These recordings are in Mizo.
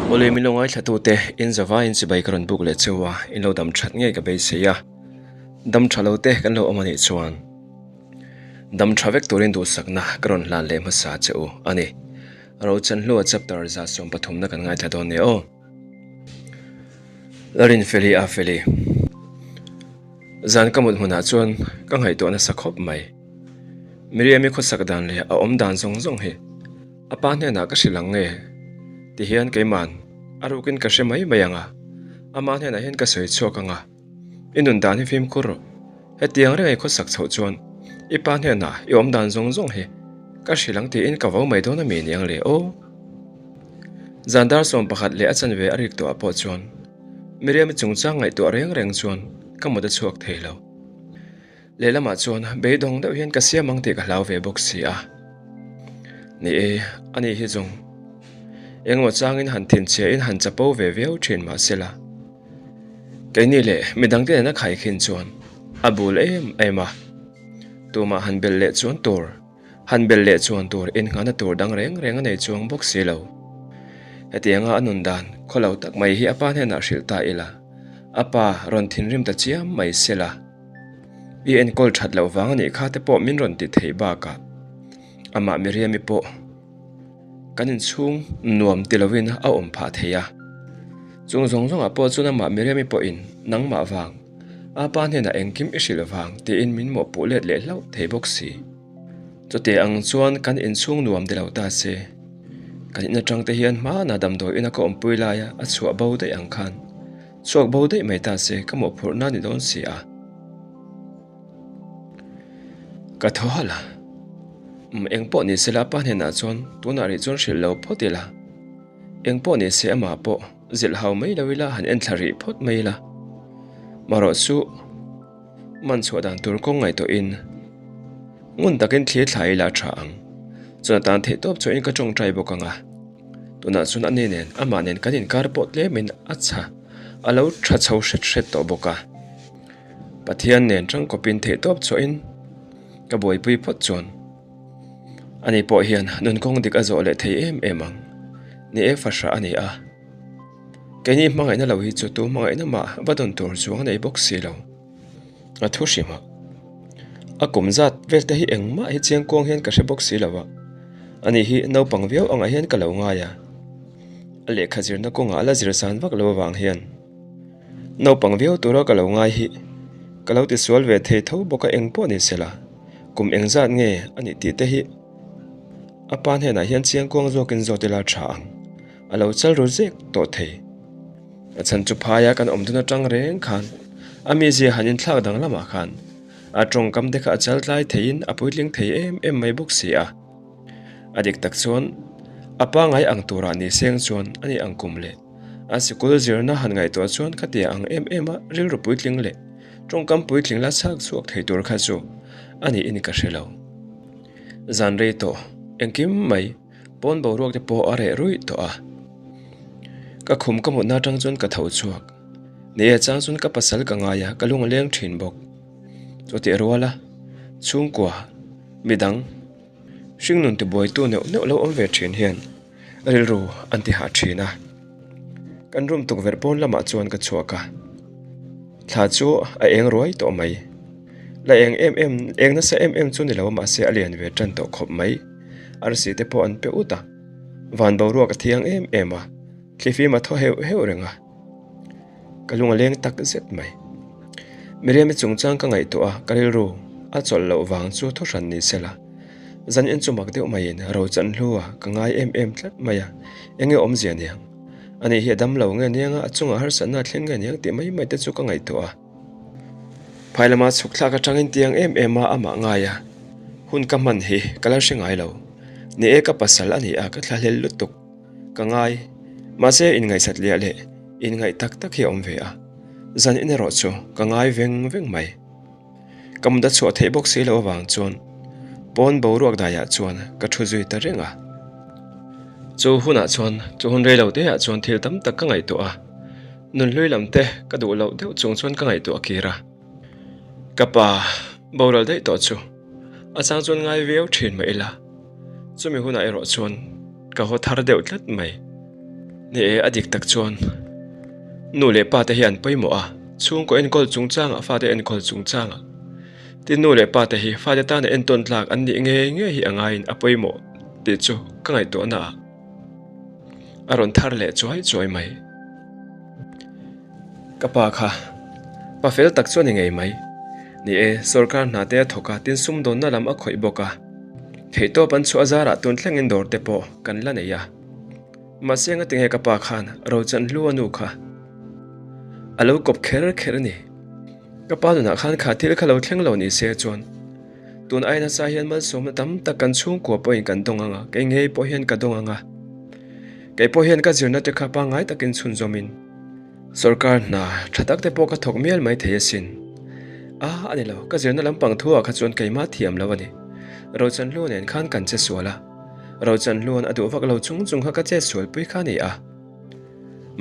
Awle min lo ngaithlatute in zavaiin chibai ka rawn buk leh cheu a, in lo dam that ngei ka beisei a, dam tha lo te kan lo awm a nih chuan dam tha vek turin duhsakna ka rawn hlan leh hmasa che u a ni. Rochanhlua chapter 130 na kan ngaithla dawn nia aw. Larinfeli a feli. Zan ka mut hmunah chuan ka ngaihtuah nasa khawp mai. Miriam-i khawsak dan leh a awm dan zawng zawng hi a pa hnenah ka hrilh ang nge? Ti hian keiman a rukin ka hre mai mai ang a, ama hnenah hian ka sawi chhuak ang a, I nun dan hi fimkhur rawh. Hetiang reng i khawsak chhoh chuan i pa hnenah i awm dan zawng zawng hi ka hrilh ang tiin ka vo mai dawn a mi niang le aw. Zan dar 11 leh a chanve a rik tawhah pawh chuan Miriam-i chungchang ngaihtuah reng reng chuan ka mut a chhuak thei lo. Lehlamah chuan beidawng deuh hian ka siam ang tih ka hlau ve bawk si a. Ni e, ani hi zawng engemaw changin han thinchhia in han chapo ve viau thin mah sela. Keini leh midangte nena khaikhin chuan a bul em em a, tumah han belh leh chuan tur Han belh leh chuan tur innghahna tur dang reng reng a nei chuang bawk si lo. Hetianga a nun dan khaw lo tak mai hi a pa hnenah hrilh ta ila, a pa rawn thinrim ta chiam mai sela. I enkawl that loh vang a nih kha te pawh min rawn ti thei bakah amah Miriam-i pawh kan inchhung nuam ti lovin a awm phah thei a. Chung zawng zawngah pawh chuan amah Miriam-i pawhin nangmah vang, a pa hnenah engkim i hrilh vang tiin min mawhpuh let leh hlauh thei bawk si. Chuti ang chuan kan inchhung nuam ti lo ta se, kan in atang te hian hmana damdawi ina ka awmpui laia a chhuah bo daih ang khan chhuak bo daih mai ta se ka mawhphurhna ni dawn si a. Ka thaw halh a, umm eng pawh ni sela pa hnenah chuan tunah rih chuan hrilh lo phawt ila, eng pawh ni se amah pawh zilh hau mai lo ila han enthla rih phawt mai ila. Marawh chu man chhuah dan tur kawng ngaihtuahin ngun takin thlir thla ila a tha ang. Chuan atan theih tawp chuahin ka tawngtai bawk ang a, tunah chuan ani nen amah nen kan inkar pawh tlemin a chha a lo tha chho hret hret tawh bawk a. Pathian nen tangkawpin theihtawp chhuahin ka buaipui phawt chuan ani pawh hian nun kawng dik a zawh leh thei em em ang. Ni e fahrah a ni a, keini hmangaihna lo hi chu tu hmangaihna mah va dawn tur chuang a nei bawk si lo. A thu hrim a, a kum zat vel te hi engmah hi chiang kuang hian ka hre bawk si lo a, ani hi naupang viau angah hian ka lo ngai a, a lehkha zirna kawngah a la zir san vak lo avang hian. Naupang viau tura ka lo ngai hi ka lo tisual ve thei tho bawk a eng pawh ni sela, kum engzat nge a nih tih te hi a pa hnenah hian chiangkuang zawkin zawt ila tha ang, a lo chal ru zek tawh thei. A chhan chu phaia kan awm dun atang reng khan a mizia han inthlak dang lamah khan a tawngkam te kha a chal tlai theiin a puitling thei em em mai bawk si a. A dik tak chuan a pangai ang turah ni seng chuan a ni ang kum leh. A sikul zirna han ngaihtuah chuan ka tia ang em em a, rilru puitling leh tawngkam puitling la chhak chhuak thei tur kha chu a niin ka hre lo. Zan rei tawh engkim mai pawn boruak te pawh a reh ruih tawh a. Ka khum ka mutna atang chuan ka tho chhuak. Ni e chang chuan ka pasal ka ngai a, ka lung a leng thin bawk. Chutih rual a, chhungkua, midang, hringnun tibuaitu neuh neuh lo awm ve thin hian Rilru an ti hah thin a, kan room tukverh pawn lamah chuan ka chhuak a, thla chu a eng ruai tawh mai. La eng em em, eng nasa em em chu ni lo mahse a lian ve tan tawh khawp mai. Arsi te pawh an pe ut a, van boruak a thiang em em a, thlifim a thaw heuh heuh reng a. Ka lung a leng tak zet mai. Miriam-i chungchang ka ngaihtuah a, ka rilru a chawlh loh vang chu thu hran ni se la. Zan en chu mak deuh maiin ro chan hlu a, ka ngai em em tlat mai a, eng nge awmzia niang? Ani hi a dam lo nge niang a, a chungah harsatna a thleng nge niang tih mai mai te chu ka ngaihtuah a. Phai lama chhuk thlak atangin tiang em em a amah ngai a, hun ka hman hi ka la hre ngai lo. Ni e ka pasal a ni a, ka thlahlel lutuk. Ka ngai. Mahse inngaihsat liah leh inngaih tak tak hi a awm ve a, zan in erawh chu ka ngai veng veng mai. Ka mut a chhuah theih bawk si loh avang chuan pawn boruak daiah chuan ka thu zui ta reng a. Chu hunah chuan chu hun rei lo te ah chuan thil tam tak ka ngaihtuah a, nunhlui lam te ka duh loh deuh chung chuan ka ngaihtuah kir a. Ka pa boral daih tawh chu a chang chuan ngai viau thin mah ila, chumi hunah erawh chuan ka haw thar deuh tlat mai. Ni e, a dik tak chuan nu leh pa te hi an pawimawh a, chhungkaw enkawl chungchangah fate enkawl chungchangah tin nu leh pa te hi fate tana entawn tlak an nih ngei ngei hi a ngaiin a pawimawh tih chu ka ngaihtuahna ah a rawn thar leh chuai chuai mai. Ka pa kha pa fel tak chu a ni ngei mai. Ni e, sorkar hna te a thawk a, tin sumdawnna lam a khawih bawk a. Theihtawp an chhuah zarah tun thlengin dawr te pawh kan la nei a. Mahse ngatinge ka pa khan Rochanhlu a nu kha a lo kawp kher kher a ni. Ka pa nunah khan kha thil kha lo thleng lo ni se chuan tun ai nasa hian malsawmna tam tak kan chhungkua pawhin kan dawng ang a, kei ngei pawh hian ka dawng ang a. Kei pawh hian ka zirna te kha pangngai takin chhunzawmin sorkar hna tha tak te pawh ka thawk mial mai thei asin. A, a ni lo, ka zirna lampang thu ah kha chuan keimah thiam lo a ni. Rochanhlu nen khan kan che sual a, Rochanhluan a duh vak lo chung chung kha ka che sualpui kha a ni a.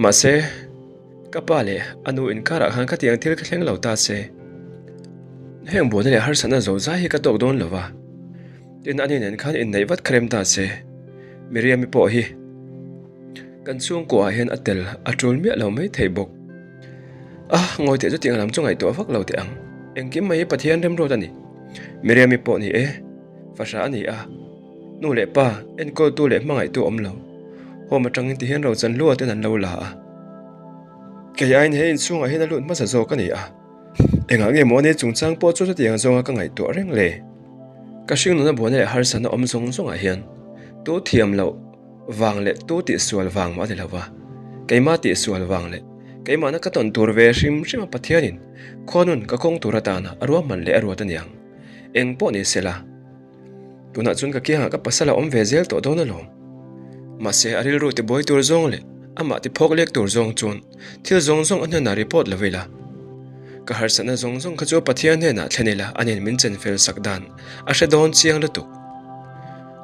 Mahse, ka pa leh a nu inkarah khan khatiang thil ka thleng lo ta se, heng buaina leh harsatna zo zai hi ka tawk dawn lo va. Tin, ani nen khan inneih vat kha rem ta se, Miriam-i pawh hi kan chhungkuaah hian a tel a tul miah lo mai thei bawk. A, ngawi teh chutiang lam chu ngaihtuah vak lo teh ang. Engkim mai hi Pathian remruat a ni. Miriam-i pawh ni e, fahra a ni a, nu leh pa enkawltu leh hmangaihtu awm lo. Home atangin ti hian Rochanhlua ten an lo la a. Kei aiin he inchhungah hian a lut hmasa zawk a ni a. Engah nge maw ania chungchang pawh chu chutiang zawnga ka ngaihtuah reng le? Ka hringnuna buaina leh harsatna awm zawng zawngah hian tu thiam loh vang leh tu tihsual vang mah a ni lo va, keimah tihsual vang leh keimahna ka tawn tur ve hrim hrim a Pathianin khuanun ka kawng tur atana a ruahman leh a ruat a niang. Eng pawh ni sela. Tunah chuan ka kiangah ka pasal a awm ve zel tawh dawn alawm. Mahse a rilru tibuai tur zawng leh amah tiphawk lek tur zawng chuan thil zawng zawng a hnenah report lo ila. Ka harsatna zawng zawng kha chu Pathian hnenah thlen ila a nen min chen fel sak dan a hre dawn chiang lutuk.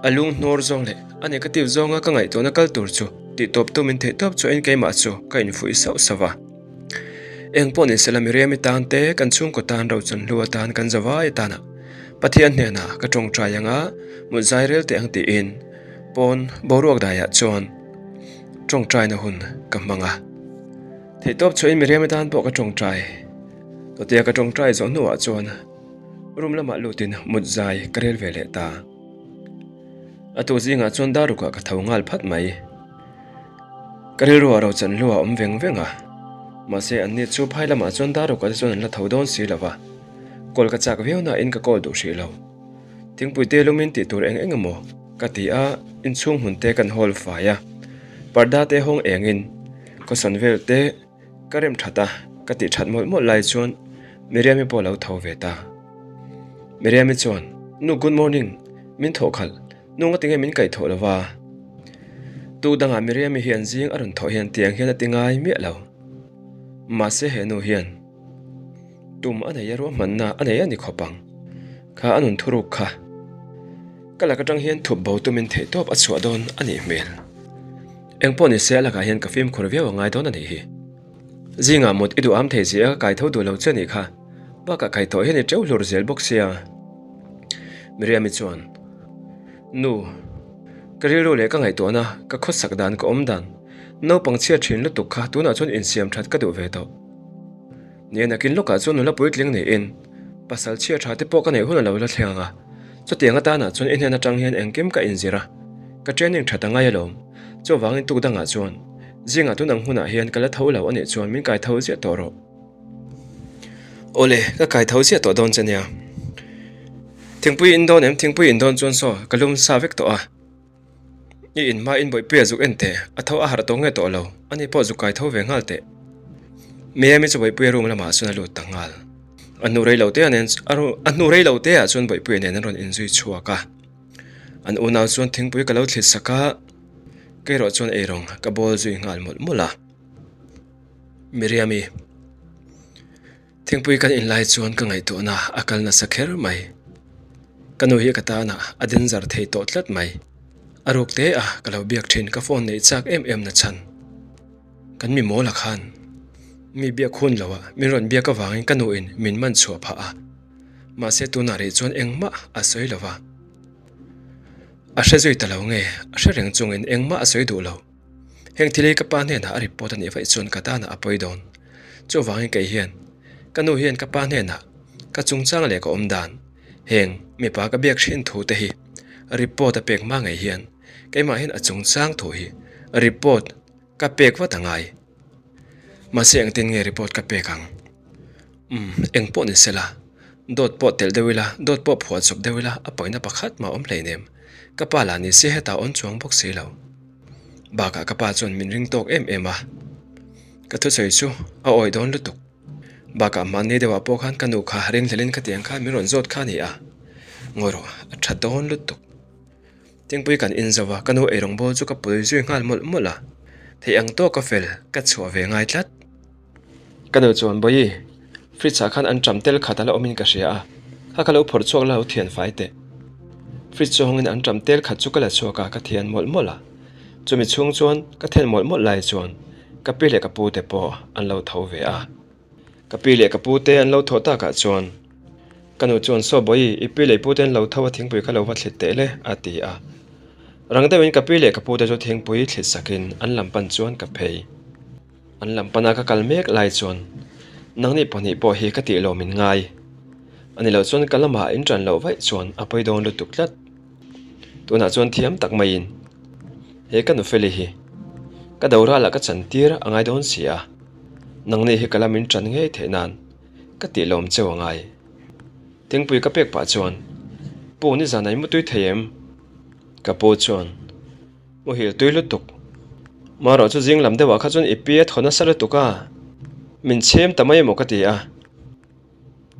A lung hnawr zawng leh a negative zawnga ka ngaihtuahna kal tur chu tihtawp tumin theihtawp chuahin keimah chu ka infuih sauh sauh a. Eng pawh ni sela Miriam-i tan te, kan chhungkaw tan Rochanhlu atan kan zavai atana Pathian hnenah ka tawngtai anga mut zai rel teh ang tiin pawn boruak daiah chuan tawngtaina hun ka hmang a. Theihtawp chhuahin Miriam-i tan pawh ka tawngtai. Chutia ka tawngtai zawh hnuah chuan room lamah lutin mut zai ka rel ve leh ta. A tu zingah chuan darukah ka tho nghal phat mai. Ka rilru ah Rochan hlu a awm veng veng a, mahse an ni chu phai lamah chuan Darukah te chuan an la tho dawn si lo va, call ka chak viau na in ka call duh hrih lo. Thingpui te lumin tih tur eng eng emaw ka ti a, inchhung hmun te kan hawl fai a, parda te hawng eng in khawsawn vel te Ka rem that a, ka tih that mawlh mawlh lai chuan Miriam-i pawh a lo tho ve ta. Miriam-i chuan, Nu good morning, min thawh khalh, nu nga tinge min kaih thawh lo va? Tuk dangah Miriam-i hian zing a rawn thawh hian tiang hian a ti ngai miah lo. Mahse he nu hian tum a nei a ruahmanna a nei a ni khawp ang. Kha a nun thuruk kha. Ka lak atang hian thup bo tumin theihtawp a chhuah dawn a nih hmel. Engpawh ni se a lakah hian ka fimkhur viau a ngai dawn a nih hi. Zingah mut i duh am thei zia ka kai tho duh lo che nih kha. Bakah kai tawh hian i teuh hlur zel bawk sia. Miriam-i chuan, Nu, ka rilru leh ka ngaihtuahna, ka khawsak dan, ka awm dan, naupang chhiat thin lutuk kha tunah chuan insiam that ka duh ve tawh. Nia nakin lawkah chuan nula puitling niin pasal chhia tha te pawh ka neih hun a lo la thleng ang a, chutiang atana chuan i hnen atang hian engkim ka inzir a, ka training that a ngai alawm. Chuvangin tuk dangah chuan zingah tun ang hunah hian ka la tho lo anih chuan min kai tho ziah tawh rawh. Awle, ka kai tho ziah tawh dawn che nia. Thingpui in dawn em? Thingpui in dawn chuan saw ka lum sa vek tawh a. I in hma in bawihpuia zuk en teh, a tho a harh tawh nge tawh lo, ani pawh zuk kai tho ve nghal teh. Miami chu bawihpuia room lamah chuan a lut ta nghal. A hnu rei lo te ah nen a hnu rei lo te ah chuan bawihpuia nen an rawn inzui chhuak a. An unau chuan thingpui ka lo thlit sak a, kei erawh chuan eirawng ka bawl zui nghal mawlh mawlh a. Miriami. Thingpui kan in lai chuan ka ngaihtuahna a kal nasa kher mai. Ka nu hi ka tana a danger thei tawh tlat mai. A ruk te a ka lo biak thin ka phone neih chak em em na chhan. Kan mi mawl a khan mi biak hun lo a min rawn biak avangin ka nu in min man chhuah phah a. Mahse tunah rih chuan engmah a sawi lo va. A hre zui ta lo nge a hre reng chungin engmah a sawi duh lo. Heng thil hi ka pa hnenah a report a nih vaih chuan ka tanah a pawi dawn. Chuvangin kei hian ka nu hian ka pa hnenah ka chungchang leh ka awm dan heng mipa ka biak hrin thu te hi report a pek hma ngei hian keimah hian a chungchang thu hi report ka pek vat a ngai. Mahse engtin nge report ka pek ang? Umm eng pawh ni sela dawt pawh telh deuh ila dawt pawh phuah chawp deuh ila a pawina pakhat mah awm hleinem ka pa lah ni se hetah awn chuang bawk si lo. Bakah ka pa chuan min ring tawk em em a, ka thusawi chu a awi dawn lutuk. Bakah mahni deuhah pawh khan ka nu kha ringhlelin khatiang khan min rawn zawt kha a ni a, ngawi rawh a tha dawn lutuk. Thingpui kan in zo a, ka nu eirawng bawl chu ka pui zui nghal mawlh mawlh a, theih ang tawka fel ka chhuah ve ngai tlat. Ka nu chuan, Bawihi, fridge ah khan an ṭam tel khat a la awmin ka hria a, kha ka lo phawrh chhuak la lo thian fai teh. Fridge chu hawngin an ṭam tel khat chu ka la chhuak a, ka thian mawlh mawlh a. Chumi chhung chuan ka then mawlh mawlh lai chuan ka pi leh ka pu te pawh an lo tho ve a. Ka pi leh ka pu te an lo thawh takah chuan ka nu chuan, Saw Bawihi, i pi leh i pu te an lo tho a, thingpui kha lo va thlit teh le, a ti a. Rang deuhin ka pi leh ka pu te chu thingpui thlit sakin an lam pan chuan ka phei. An lam pana ka kal mek lai chuan nangni pahnih pawh hi ka tih lo min ngai. A ni loh chuan ka lamah in ṭan loh vaih chuan a pawi dawn lutuk tlat. Tunah chuan thiam tak maiin he ka nufeli hi ka do ralah ka chan tir a ngai dawn si a, nangni hi ka lam in ṭan ngei theih nan ka tih lawm cheu a ngai. Thingpui ka pek pah chuan, Pu nizan a i mutui thei em? Ka pu chuan. Muhil tui lutuk. Marawh chu zing lam deuhah kha chuan i pi a thaw nasa lutuk a, min chhem ta mai emaw ka ti a.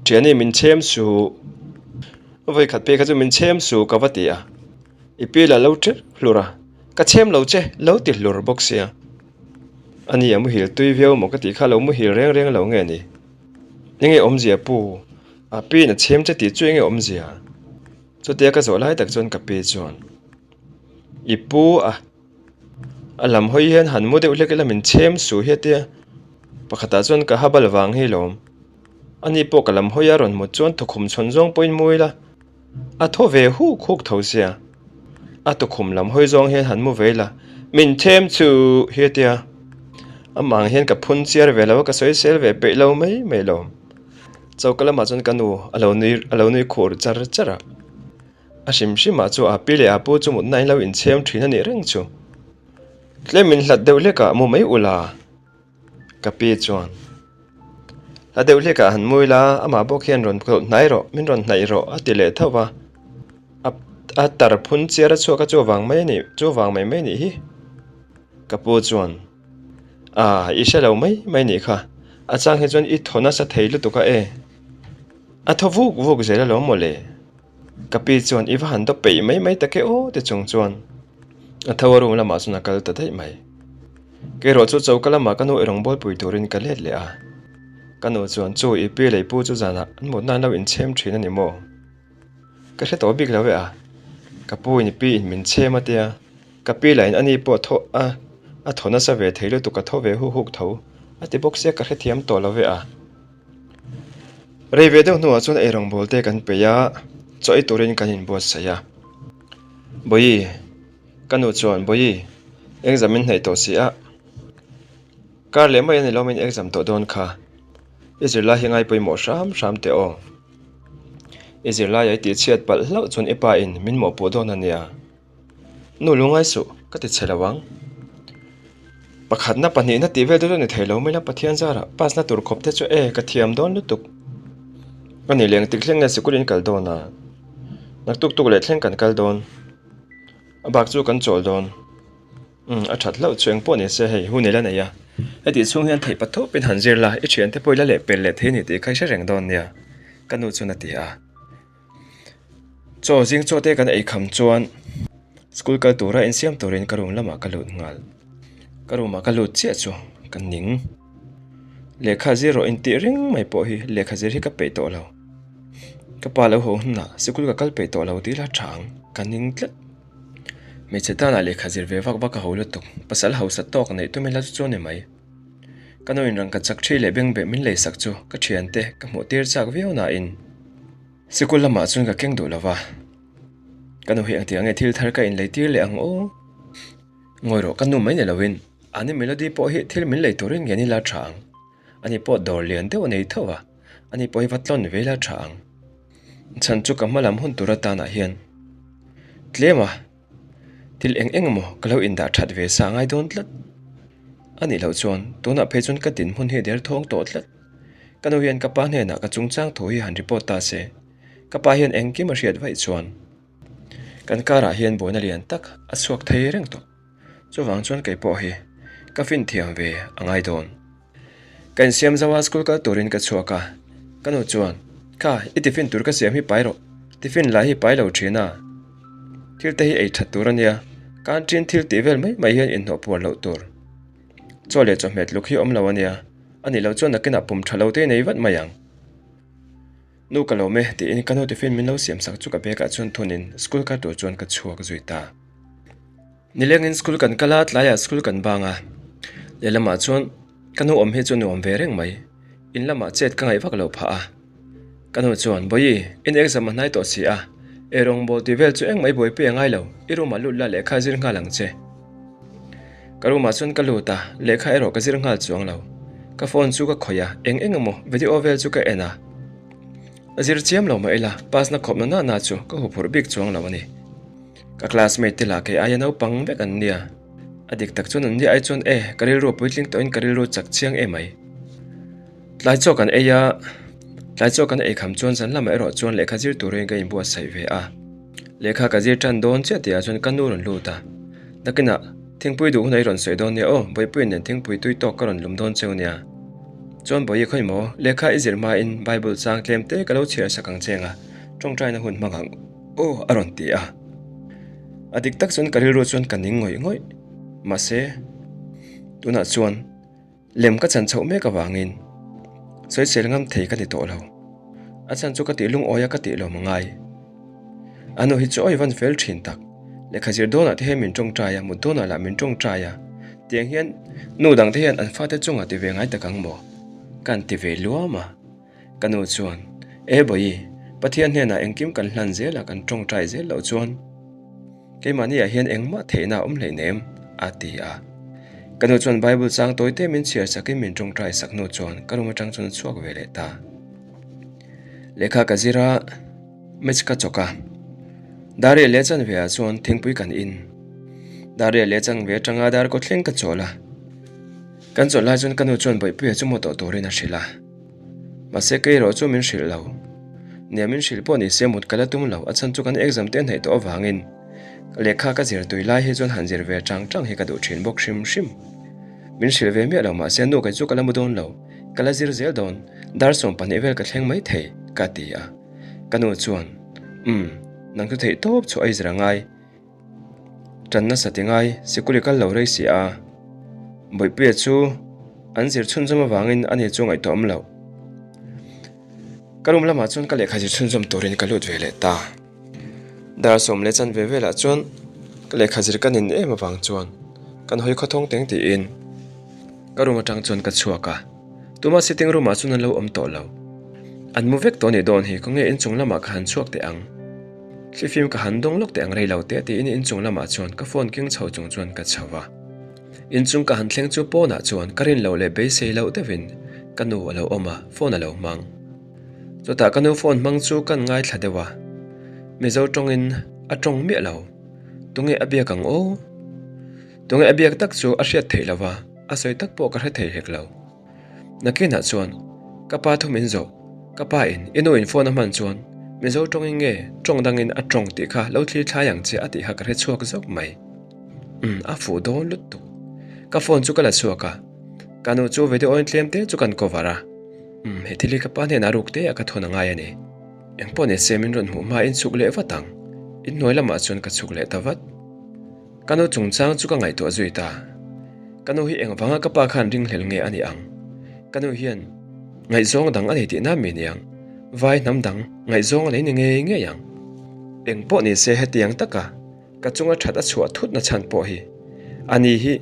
Thiani min chhem suh, vawi khat phei kha chu min chhem suh ka va ti a. I pi lah lo ṭeuh hlur a, ka chhem lo che lo ti hlur bawk sia. Ani a muhil tui viau emaw ka tih kha lo muhil reng reng lo nge ni? Enge awmzia pu, a pi in a chhem che tih chu enge awmzia? Chutia ka zawh lai tak chuan ka pi chuan. I pu a a lam hawi hian han mu deuh hlek ila min chhem suh hi a tia pakhatah chuan ka habal vang hi lawm ani pawh ka lam hawi a rawn mut chuan tukhum chhawn zawng pawhin mu ila a thaw ve huk huk tho sia a tukhum lam hawi zawng hian han mu ve ila min chhem chuh hi a tia amah ang hian ka phun chiar ve lo a ka sawi sel ve peih lo mai mai lo choka lamah chuan ka nu a lo nui a lo nui khur char char a. A hrim hrimah chu a pi leh a pu chu mutna in lo inchhem thin a nih reng chu. Tlem min hlat deuh hlekah mu mai ula ka pi chuan hla deuh hlekah han mu ila amah bawk hian rawn kawlh hnai rawh min rawn hnaih rawh a ti leh tho va a a tar phun chiar a chhuak a chu vang mai a nih chu vang mai mai nih hi ka pu chuan a i hre lo mai mai nih kha a chang hi chuan i thaw nasa thei lutuk a e a thaw vuk vuk zel alawm mawle. Ka pi chuan i va han dawp peih mai mai tak e aw ti chung chuan a tho a room lamah chuan a kal ta daih mai. Kerawh chu choka lamah ka nu erawng bawlpui turin ka let leh a. Ka nu chuan chu i pi leh i pu chu zanah an mutna an lo inchhem thin a ni maw? Ka hre tawh bik lo e a. Ka pu in i pi in min chhem a tia ka pi lah in ani pawh thaw a a thaw nasa ve thei lutuk a thaw ve huk huk tho a ti bawk sia ka hrethiam tawh lo e a. Rei ve deuh hnuah chuan eirawngbawl te kan peih a, chaw ei turin kan inbuatsaih a. Bawihi, ka nu chuan Bawihi, exam in hnaih tawh si a, kar leh mai a ni lo min exam tawh dawn kha, i zirlai hi ngai pawimawh hram hram teh aw. I zirlaiah i tihchhiat palh hlauh chuan i pa in min mawhpuh dawn a nia. Nu lungai suh, ka ti chhe lo ang. Pakhatna pahnihna tih vel te chu ni thei lo mai la, Pathian zarah pass na tur khawp te chu e ka thiam dawn lutuk. A ni leh engtik thleng nge sikul in kal dawn a? Naktuk tuk leh thleng kan kal dawn. A bak chu kan chawl dawn. Umm a that hlauh chu eng pawh ni se hei hun ila nei a. Hetih chhung hian theih pathawpin han zir la, i thiante pawh ila leh pel leh thei a ni tih kha i hre reng dawn nia, ka nu chuan a ti a. Chaw zing chaw te kan ei kham chuan school kal tura insiam turin ka room lamah ka lut nghal. Ka room ah ka lut chiah chu ka ning. Lehkha zir rawh intih reng mai pawh hi lehkha zir hi ka peih tawh lo. Ka pa lo haw hunah sikul ka kal peih tawh lo tih ila tha ang ka ning tlat. Hmeichhe tanah lehkha zir ve vak vak a ho lutuk pasal hausa tawk neih tum ila chu chu a ni mai. Ka nu in rangka chak thi leh bengbeh min leisak chu ka thiante ka hmuh tir chak viau nain. Sikul lamah chuan ka keng duh lo va, ka nu hi engtiang nge thil thar ka inlei tir leh ang aw? Ngawi rawh, ka nu mai ni loin. Ani Melody pawh hi thil min lei turin nge ni la tha ang? Ani pawh dawr lian deuh a nei tho a, ani pawh hi va tlawn ve la tha ang. Chhan chu ka hma lam hun tur atanah hian tlem a, thil eng eng emaw ka lo indah that ve sa ngai dawn tlat. A nih loh chuan tunah phei chuan ka dinhmun hi derthawng tawh tlat. Ka nu hian ka pa hnenah ka chungchang thu hi han report ta se, ka pa hian engkim a hriat vaih chuan kan karah hian buaina lian tak a chhuak thei reng tawh. Chuvang chuan kei pawh hi ka fin thiam ve a ngai dawn. Ka insiam zauh a, school kal turin ka chhuak a, ka nu chuan, Kha, i tiffin tur ka siam hi pai rawh, tiffin lah hi pai lo thin a, thil te hi ei that tur a nia, canteen thil tih vel mai mai hian inhnawh puar loh tur. Chaw leh chawhmeh tluk hi awm lo a nia, a nih loh chuan nakinah pum tha lo te nei vat mai ang. Nu ka lawm e, tiin ka nu tiffin min lo siam sak chu ka bag ah chuan thunin school kal tur chuan ka chhuak zui ta. Nilengin school kan kal a, tlaiah school kan bang a. Lehlamah chuan ka nu awm hi chu nuam ve reng mai. In lamah chet ka ngaih vak lo phah a. Ka nu chuan, Bawihi, in exam a hnai tawh si a. Ei rawngbawl tih vel chu engmah i buaipui a ngai lo, i room ah lut la lehkha zir nghal ang che. Ka room ah chuan ka lut a, lehkha erawh ka zir nghal chuang lo. Ka phone chu ka khawih a, eng eng emaw video vel chu ka en a. Zir chiam lo mah ila, pass na khawp na na na chu ka huphurh bik chuang lo a ni. Ka classmate te lah kei aia naupang vek an nia. A dik tak chuan an nia ai chuan e, ka rilru a puitling tawhin ka rilru chak chiang em mai. Tlai chaw kan ei a, tlai chaw kan ei kham chuan zan lamah erawh chuan lehkha zir turin ka inbuatsaih ve a. Lehkha ka zir tan dawn chiah tihah chuan ka nu rawn lut a. Nakinah, thingpui duh hunah i rawn sawi dawn nia aw, Bawihpuiin nen thingpui tui tawk ka rawn lum dawn cheu nia. Chuan Bawihi khawi maw, lehkha i zir hmain Bible chang tlem te ka lo chhiar sak ang che anga tawngtaina hun hmang ang. Aw a rawn ti a. A dik tak chuan ka rilru chuan ka ning ngawih ngawih. Mahse, tunah chuan lem ka chan chhoh mek avangin sawisel ngam thei ka ni tawh lo. A chhan chu ka tih lungawi a ka tih lawm a ngai. A nu hi chu awi van fel thin tak. Lehkha zir dawnah te hian min tawngtai a, mut dawnah lah min tawngtai a. Tiang hian nu dang te hian an fate chungah ti ve ngai tak ang maw? Ka han ti ve luam a. Ka nu chuan, E Bawihi, Pathian hnenah engkim kan hlan zel a, kan tawngtai zel loh chuan keimahniah hian engmah theihna a awm hleinem, a ti a. Ka nu chuan Bible chang tawi te min chhiar sakin min tawngtai sak hnu chuan ka room atang chuan a chhuak ve leh ta. Lehkha ka zir a, match ka chawk a. Dar riah leh chanve ah chuan thingpui kan in. Dar riah leh chanve atanga dar kaw thleng ka chawl a. Kan chawlh lai chuan ka nu chuan Bawihpuia chu maw tawh turin a hrilh a. Mahse kei erawh chu min hrilh lo. Nia min hrilh pawh ni se mut ka la tum lo, a chhan chu kan exam te hnaih tawh avangin lehkha ka zir tui lai hi chuan han zir ve chang chang hi ka duh thin bawk hrim hrim. Min hrilh ve miah lo mahse nu kei chu ka la mu dawn lo, ka la zir zel dawn, dar 12 vel ka thleng mai thei, ka ti a. Ka nu chuan, Umm, nang chu theih tawp chhuah a i zir a ngai. Tan nasa ti ngai, sikul i kal lo rei si a. Bawihpuia chu an zir chhunzawm avangin a ni chu ngaihtuah awm loh. Ka room lamah chuan ka lehkha zir chhunzawm turin ka lut ve leh ta. Dar 10 leh chanve velah chuan ka lehkha zir ka nin em avang chuan kan hawi khawthawng teng tiin ka room atang chuan ka chhuak a. Tuma sitting room ah chuan an lo awm tawh lo. An mu vek tawh nih dawn hi khawnge inchung lamah ka han chhuak teh ang. Thlifim ka han dawng lawk teh ang rei lo teh tiin inchung lamah chuan ka phone keng chho chung chuan ka chho a. Inchung ka han thleng chu pawnah chuan ka rin loh leh beisei loh deuhin ka nu a lo awm a, phone a lo hmang. Chutah ka nu phone hmang chu kan ngaithla deuh a, Mizo tawngin a tawng miah lo. Tunge a biak ang aw? Tunge a biak tak chu a hriat theih lo va, a sawi tak pawh ka hre thei hek lo. Nakinah chuan ka pa thu min zawh, ka pa in i nu in phone a hman chuan Mizo tawngin nge tawng dangin a tawng tih kha lo thlir thlai ang che a tih kha ka hre chhuak zawk mai. Umm a fuh dawn lutuk. Ka phone chu ka la chhuak a, ka nu chu video in tlem te chu kan cover a, umm he thil hi ka pa hnenah ruk te ah ka thawn a ngai a ni. Engpawh ni se min rawn hmuh hma in chhuk leh vat ang, inhnuai lamah chuan ka chhuk leh ta vat. Ka nu chungchang chu ka ngaihtuah zui ta. Ka nu hi engvanga ka pa khan ringhlel nge a nih ang? Ka nu hian ngaihzawng dang a nei tihna mi niang? Vai hnam dang ngaihzawng a nei ni ngei ngei ang. Eng pawh ni se hetiang taka ka chunga that a chhuah thutna chhan pawh hi a ni hi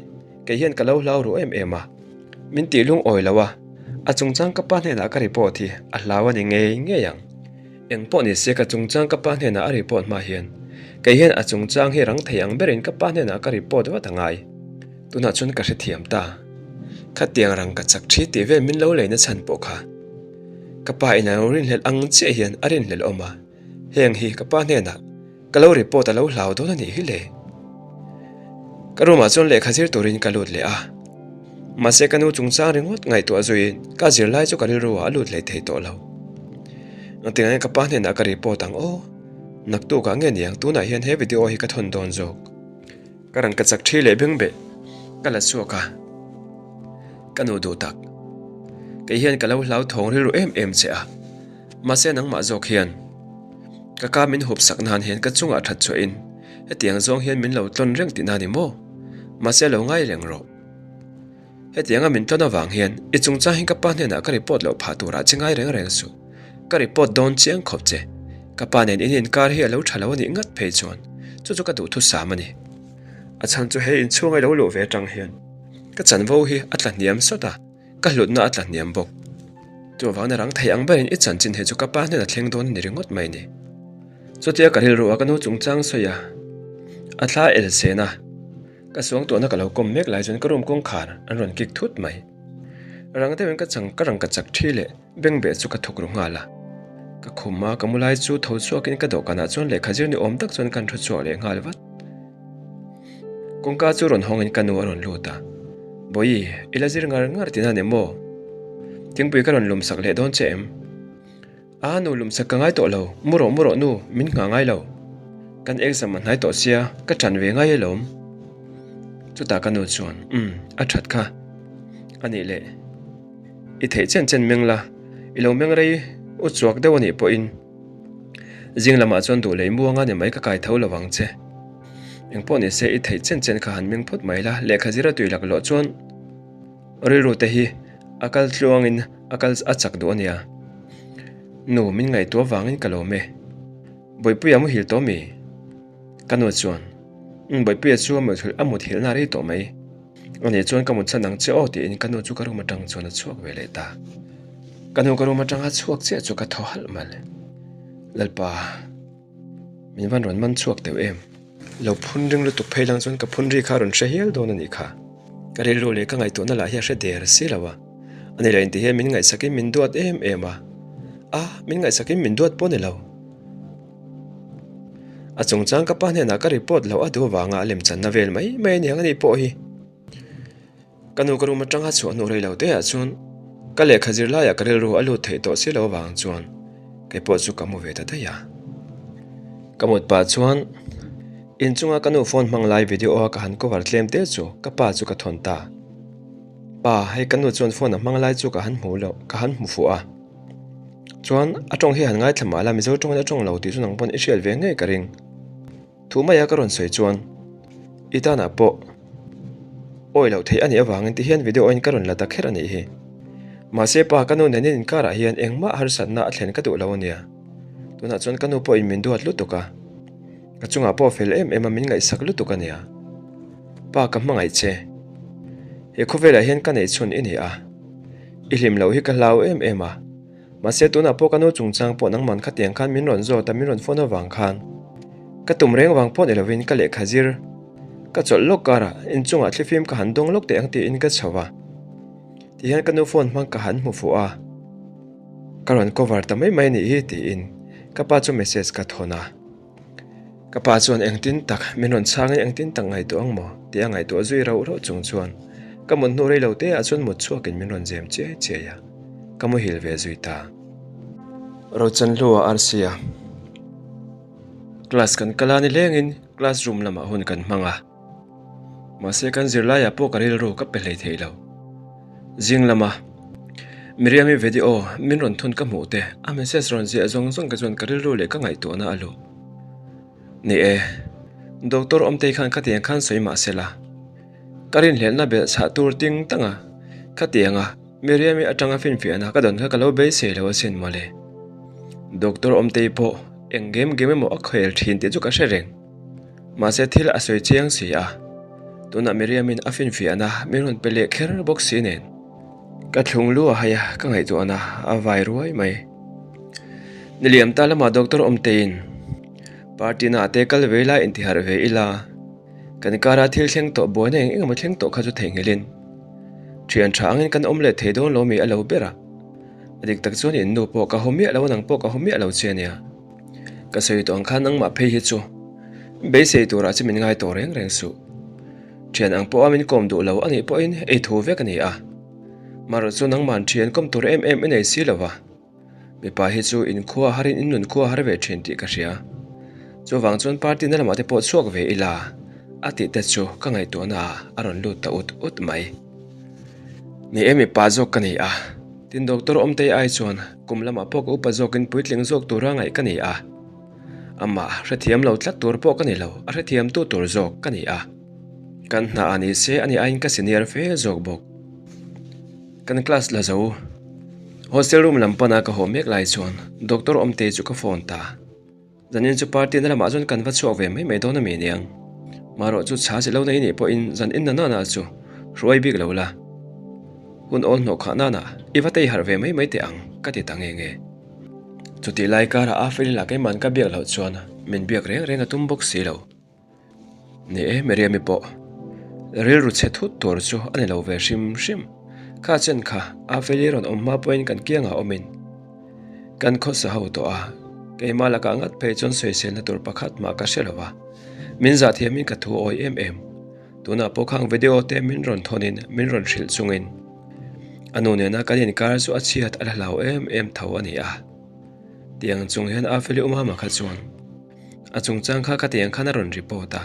kei hian ka lo hlau ru em em a. Min tih lungawi lo a, a chungchang ka pa hnenah ka report hi a hlau a ni ngei ngei ang. Eng pawh ni se ka chungchang ka pa hnenah a report hma hian kei hian a chungchang hi rang thei ang berin ka pa hnenah ka report vat a ngai. Tunah chuan ka hrethiam ta. Khatiang rang ka chak thi tih vel min lo leina chhan pawh kha. Ka pa in a lo rinhlelh ang chiah hian a rinhlelh awm a, heng hi ka pa hnenah ka lo report a lo hlau dawn a nih hi le. Ka room ah chuan lehkha zir turin ka lut leh a, mahse ka nu chungchang ringawt ngaihtuah zuiin ka zirlai chu ka rilru ah a lut leh thei tawh lo. Engtin nge ka pa hnenah ka report ang aw? Naktukah nge niang tunah hian he video hi ka thawn dawn zawk. Ka rang ka chak thi leh beng beh ka la chhuak a, ka nu duh tak. Kei hian ka lo hlau thawng rilru em em che a, mahse nangmah zawk hian ka ka min hup sak nan hian ka chungah that chhuahin hetiang zawng hian min lo tlawn reng tihna ni maw? Mahse lo ngai reng rawh. Hetianga min tlawn avang hian i chungchang hi ka pa hnenah ka report loh phah turah che ngai reng reng suh. Ka report dawn chiang khawp che. Ka pa nen in inkar hi a lo tha lo a nih ngat phei chuan chu chu ka duhthusam a ni. A chhan chu he inchhunga i lo luh ve atang hian ka chanvo hi a tla hniam sawt a, ka hlutna a tla hniam bawk. Chuvangin a rang thei ang berin i chanchin hi chu ka pa hnena thleng dawn a ni ringawt mai ni. Chutia ka rilru a ka nu chungchang sawi a, a thla el sen a. Ka suangtuahna ka lo kawm mek lai chuan ka room kawngkhar an rawn kik thut mai. Rang deuhin ka chang ka rang ka chak thi leh bengbeh chu ka thawk ru nghal a. Ka khum a ka mu lai chu tho chhuakin ka dawhkanah chuan lehkha zir ni awm tak chuan kan thu chhuak leh nghal vat. Kawngka chu rawn hawngin ka nu a rawn lut a, Bawihi, i la zir ngar ngar tihna ni maw? Thingpui ka rawn lum sak leh dawn che em? A nu lumsak ka ngai tawh lo, mu rawh mu rawh nu, min nghah ngai lo. Kan exam a hnai tawh sia, ka ṭan ve ngai alawm. Chutah ka nu chuan, Umm, a ṭhat kha. A nih leh, i theih chen chen meng la, i lo meng rei u chuak deuh a nih pawhin zing lamah chuan duh lei muanga ni mai ka kai tho lo vang che. Engpawh ni se i theih chen chen kha han meng phawt mai la, lehkha zir a tui laklawh chuan rilru te hi a kal tluangin a kal a chak duh a nia. Nu, min ngaihtuah vangin ka lawm e. Bawipuia muhil tawh mi? Ka nu chuan, Umm, Bawipuia chu a muthilhna a rei tawh mai. Ani chuan ka mutchhan ang che aw tiin ka nu chu ka room atang chuan a chhuak ve leh ta. Ka nu ka room atanga chhuak chiah chu ka thaw halh mal. Lalpa. Min van rawn man chhuak teuh em? Lo phun ring lutuk phei lang chuan ka phun ri kha a rawn hre hial dawn a nih kha. Ka rilru leh ka ngaihtuahna lah hi a hre der si lo a. Ani lah inti hian min ngaihsakin min duat em em a. A, min ngaihsakin min duat pawh ni lo. A chungchang ka pa hnenah ka report loh a duh avanga a lemchanna vel mai mai a niang a nih pawh hi. Ka nu ka room atanga chhuah hnu rei lo te ah chuan ka lehkha zir laiah ka rilru a lut theih tawh si lo avang chuan kei pawh chu ka mu ve ta daih a. Ka mut pah chuan inchunga ka nu phone hmang lai video a ka han cover tlem te chu ka pa chu ka thawn ta. Pa, hei ka nu chuan phone a hmang lai chu ka han hmu lo, ka han hmu fuh a. Chuan a tawng hi han ngaithla mah la Mizo tawngin a tawng lo tih chu nang pawn i hriat ve ngei ka ring. Thu maia ka rawn sawi chuan i tanah pawh awi loh theih a nih avangin ti hian video in ka rawn la ta kher a nih hi. Mahse pa ka nu nen in inkarah hian engmah harsatna a thlen ka duh lo a nia. Tunah chuan ka nu pawhin min duat lutuk a, ka chungah pawh fel em em a min ngaihsak lutuk a nia. Pa ka hmangaih che. He khawvelah hian ka neihchhun i ni a, i hlim loh hi ka hlau em em a. Mahse tunah pawh ka nu chungchang pawh nangman khatiang khan min rawn zawt a, min rawn phone avang khan ka tum reng vang pawh ni lovin ka lehkha zir ka chawlh lawk karah inchungah thlifim ka han dawng lawk teh ang tiin ka chho a, tihian ka nu phone hmang ka han hmu fuh a, ka rawn cover ta mai mai a nih hi tiin ka pa chu message ka thawn a. Ka pa chuan engtin tak min rawn chhangin engtin tak ngaihtuah ang maw tih a ngaihtuah zui rauh rauh chung chuan ka mut hnu rei lo te ah chuan mut chhuakin min rawn zem chiai chiai a, ka muhil ve zui ta. Rochanhlua RC-a Class kan kal a ni lengin class room lamah hun kan hmang a. Mahse kan zirlaiah pawh ka rilru ka pe hlei thei lo. Zing lama Miriam-i video min rawn thun ka hmuh te, a message rawn ziah zawng zawng te chuan ka rilru leh ka ngaihtuahna a luh. Ni e, Doctor Awmtei khan khatiang khan sawi mah se la, ka rinhlelhna belh chhah tur ting tang a, khatianga Miriam-i atanga finfiahna ka dawn kha ka lo beisei lo asin mawle. Doctor Awmtei pawh eng game game emaw a khel thin tih chu ka hre reng. Mahse thil a sawi chiang si a, tunah Miriam-in a finfiahna min rawn pe leh kher bawk si nen. Ka thlung lu a hai a, ka ngaihtuahna a vai ruai mai. Niliam ta lamah Doctor Awmteiin party-na te kal ve ila intiharh ve ila. Kan kara thil thleng tawh buaina eng eng emaw thleng tawh kha chu theihnghilhin thian tha angin kan awm leh thei dawn lo mi a lo ber a. A dik tak chuan in nu pawh ka haw miah lo a nang pawh ka haw miah lo che ania. Ka sawi tawh ang khan nangmah phei hi chu beisei turah che min ngai tawh reng reng suh. Thian ang pawha min kawm duh lo a nih pawhin ei thu vek a ni a. Marawh chu nangman thian kawm tur em em i nei si lo va. Mipa hi chu inkhua harin in nun khua har ve thin tih ka hria. Chuvang chuan party na lamah te pawh chhuak ve ila a tih te chu ka ngaihtuahna ah a rawn lut ta ut ut mai. Ni e mipa zawk ka ni a, tin doctor Awmtei ai chuan kum lamah pawh ka upa zawkin puitling zawk tura ngaih ka ni a. Amah hrethiam lo tlat tur pawh ka ni lo, a hrethiam tu tur zawk ka ni a. Kan hna ah ni se ani aiin ka senior fe zawk bawk. Kan class la zo. Hostel room lam pana ka haw mek lai chuan Doctor Awmtei chu ka phone ta. Zanin chu party na lamah chuan kan va chhuak ve mai mai dawn a mi niang. Marawh chu chha si lo na i nih pawhin zan in na nana chu hruai bik lo la. Hun awl hnawh khah nana i va tei harh ve mai mai teh ang ka ti ta nge nge. Chutih lai karah a Feli lah keiman ka biak loh chuan min biak reng reng a tum bawk si lo. Ni e, Miriam-i pawh rilru chhe thut tur chu a ni lo ve hrim hrim. Kha chen kha Afeli rawn awm hma pawhin kan kiangah awmin kan khawsa ho tawh a, keimah lakah ngat phei chuan sawiselna tur pakhat mah ka hre lo va, min zah thiamin ka thu awi em em. Tunah pawh khang video te min rawn thawnin min rawn hrilh chungin a nu nena kan inkar chu a chhiat a la hlau em em tho a ni a. Tiang chung hian Afeli umama kha chuan. A chungchang kha khatiang khan a rawn report a,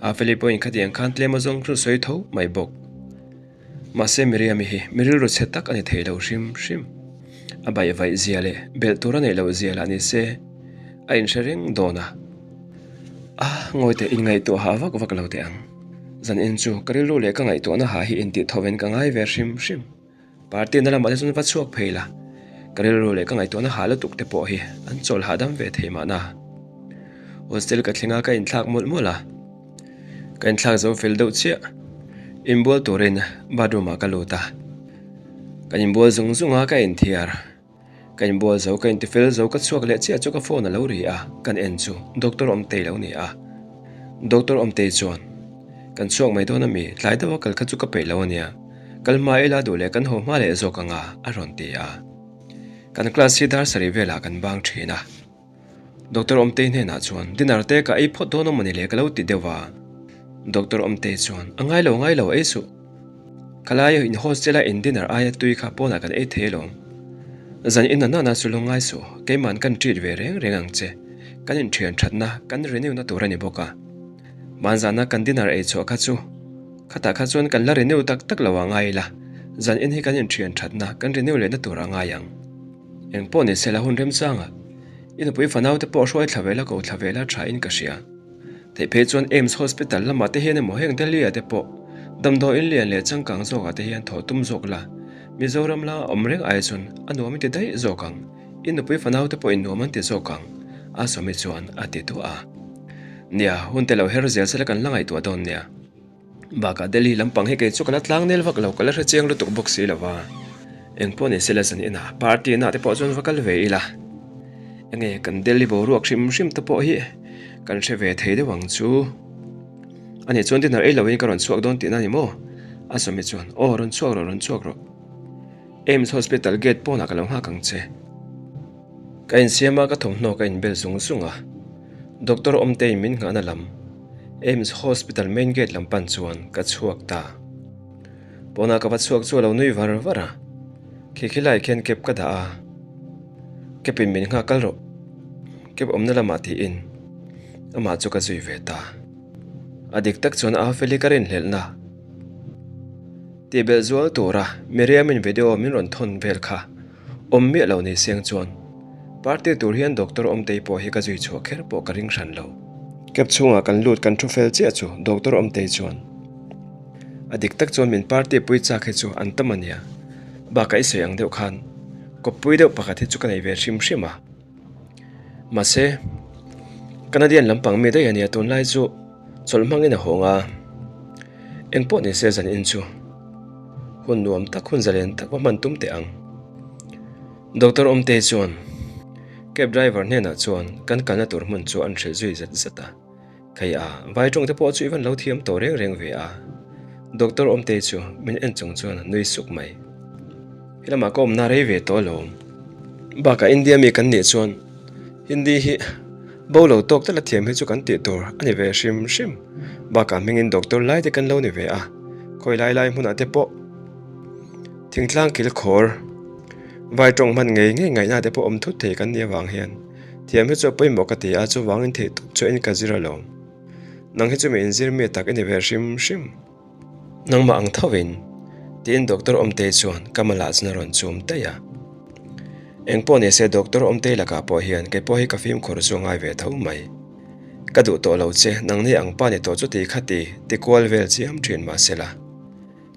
Afeli pawhin khatiang khan tlem a zawng chu sawi tho mai bawk. Mahse Miriam-i hi mi rilru chhe tak a ni thei lo hrim hrim. A baihvaih zia leh belh tur a neih loh zia lah ni se a inhre reng dawn a. A, ngawi teh inngaihtuah hah vak vak lo teh ang. Zanin chu ka rilru leh ka ngaihtuahna hah hi intih tho in ka ngai ve hrim hrim. Party na lamah te chuan va chhuak phei la, ka rilru leh ka ngaihtuahna hah lutuk te pawh hi an chawl hahdam ve thei mahna. Hostel ka thleng a ka inthlak mawlh mawlh a, ka inthlak zo fel deuh chiah. Inbual turin bathroom ah ka lut a, ka inbual zung zung a ka inthiar. Ka inbual zo, ka intifel zo, ka chhuak leh chiah chu ka phone a lo ri a, kan en chu Doctor Awmtei lo ni a. Doctor Awmtei chuan, Kan chhuak mai dawn a mi, tlai deuha kal kha chu ka peih lo a nia, kal hma ila duh leh kan haw hma leh zawk ang a, a rawn ti a. Kan class hi dar sarih velah kan bang thin a. Doctor Awmtei hnenah chuan, Dinner te ka ei phawt dawn a mawni le ka lo ti deuh a. Doctor Awmtei chuan, A ngai lo, ngai lo, ei suh. Khalai in hostel a in dinner aia tui kha pawnah kan ei thei alawm. Zan in anana chu lo ngai suh, keiman kan treat ve reng reng ang che. Kan inthian thatna, kan renew na tur a ni bawk a. Hmanzana kan dinner ei chhuah kha chu khatah kha chuan kan la renew tak tak lo a ngai ila, zan in hi kan inthian thatna, kan renew lehna tur a ngai ang. Eng pawh ni sela hun remchanga i nupui fanau te pawh hruai thla ve la ko thla ve la tha in ka hria. Theih phei chuan AIMS Hospital lamah te hian emaw heng Delhi ah te pawh damdawiin lian leh changkang zawkah te hian thawh tum zawk la, Mizoram la awm reng ai chuan a nuam i ti daih zawk ang, i nupui fanau te pawhin nuam an ti zawk ang, a sawmi chuan a ti duah a. Nia, hun te lo her zel sela kan la ngaihtuah dawn nia. Bakah Delhi lampang hi kei chu ka la tlang nel vak lo, ka la hre chiang lutuk bawk si lo va. Engpawh ni sela zan inah party na te pawh chuan va kal ve ila. Enge kan Delhi boruak hrim hrim te pawh hi kan hre ve thei deuh ang chu. Ani chuan dinner ei loin ka rawn chhuak dawn tihna ni maw? A sawmi chuan, Aw rawn chhuak rawh, rawn chhuak rawh. AIMS Hospital gate pawnah ka lo nghak ang che. Ka insiam a, ka thawmhnaw ka inbel zung zung a. Doctor Awmteiin min nghahna lam, AIMS Hospital main gate lam pan chuan ka chhuak ta. Pawnah ka va chhuak chu a lo nui var var a, khi khi lai khian cab ka dah a, cab in min nghak kal rawh, cab awmna lamah tiin amah chu ka zui ve ta. A dik tak chuan a Feli ka rinhlelhna tihbelh zual tura Miriam-in video min rawn thawn vel kha Awm miah lo ni siang chuan party tur hian doctor Awmtei pawh hi ka zui chhuah kher pawh ka ring hran lo. Cab chhungah kan lut kan thu fel chiah chu doctor Awmtei chuan a dik tak chuan min party pui chak hi chu an tam a nia, bakah i sawi ang deuh khan kawppui deuh pakhat hi chu ka nei ve hrim hrim a. Mahse, Canadian lampang mi daih a nia tunlai chu chawlh hmangin a hawng a, engpawh ni se zan in chu hun nuam tak hun zalen tak va hman tum teh ang. Doctor Awmtei chuan cab driver hnenah chuan kan kalna tur hmun chu an hrilh zui zet zet a. Khei a, vai tawng te pawh chu i van lo thiam tawh reng reng ve a. Doctor Awmtei chu min en chung chuan a nui suk mai. He lamah ka awmna rei ve tawh alawm. Bakah India mi kan nih chuan Hindi hi bo lo tawk tala thiam hi chu kan tih tur a ni ve hrim hrim. Bakah hmingin doctor lai te kan lo ni ve a, khawi lai lai hmunah te pawh thingtlang kil khawr vai tawng hman ngei ngei ngaihna te pawh awm thut thei kan nih avang hian thiam hi chu a pawimawh ka ti a, chuvangin theih tawp chu in ka zir alawm. Nang hi chu mi inzir mi tak i ni ve hrim hrim. Nangmah ang thovin, tiin Doctor Awmtei chuan ka malah chuan a rawn chum daih a. Engpawh ni se Doctor Awmtei lakah pawh hian kei pawh hi ka fimkhur chu a ngai ve tho mai. Ka duh tawh lo che, nangni ang pa ni tawh chu ti kha ti, ti kual vel chiam thin mahsela.